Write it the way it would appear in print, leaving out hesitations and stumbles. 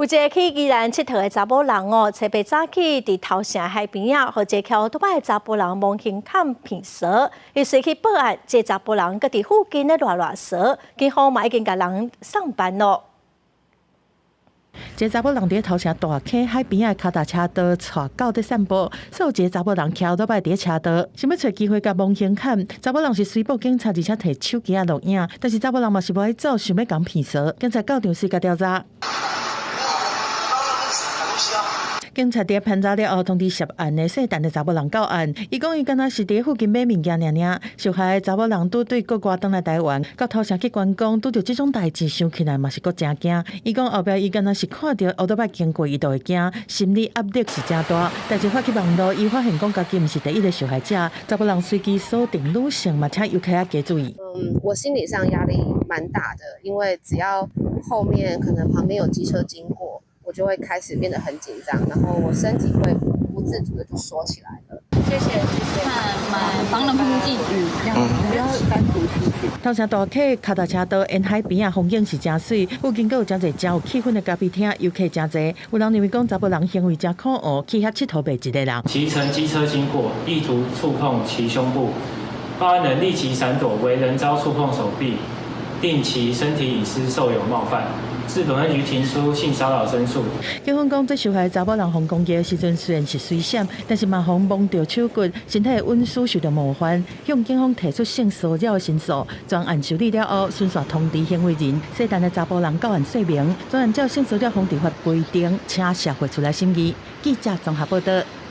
有一个去宜蘭𨑨迌的查某人哦，初八早起佇頭城海邊仔，予一個騎烏托擺的查埔人摸胸坎騙趖，伊隨去報案，這個查埔人閣佇附近咧賴賴趖，警方嘛已經共人送辦咯。這個查某人佇頭城大坑海邊仔跤踏車道帶狗佇散步，煞有一個查某人騎烏托擺佇車道，想欲揣機會共摸胸坎。查某人是隨報警察，而且提手機仔錄影，但是查某人嘛是無愛走，想欲共騙趖。警察到場隨共調查。警察佇盤查了後，通知涉案的姓陳的查某人到案。伊講伊敢若是佇附近買物件爾爾，受害的查某人拄對國外轉來台灣，到頭城去觀光，拄著這種代誌，想起來嘛是閣誠驚。伊講後壁伊敢若是看著烏托擺經過，伊就會驚，心理壓力是誠大。代誌發去網路，伊發現講家己毋是第一个受害者。查某人隨機鎖定女性，嘛請遊客仔加注意。嗯，我心理上壓力蠻大的，因為只要後面可能旁邊有機車經過，我就會開始變得很緊張，然後我身體會不自主的就縮起來了。謝謝謝謝。買防冷護目鏡，嗯，不要單獨出去。頭城大溪跤踏車道沿海邊仔風景是誠媠，附近閣有誠濟誠有氣氛的咖啡廳，遊客誠濟。有人認為講查埔人行為誠可惡，去遐𨑨迌袂一个人。騎乘機車經過，意圖觸碰其胸部，報案人立即閃躲，惟仍遭觸碰手臂，定其身體隱私受有冒犯。至本分局提出性騷擾申訴。警方講，這受害查某人予攻擊的時陣雖然是隨閃，但是嘛予摸著手骨，身體的隱私受著冒犯，向警方提出性騷擾的申訴。專案受理了後，循線通知行為人，姓陳的查埔人到案說明，專案照性騷擾防治法規定，請社會出來審議。記者綜合報道。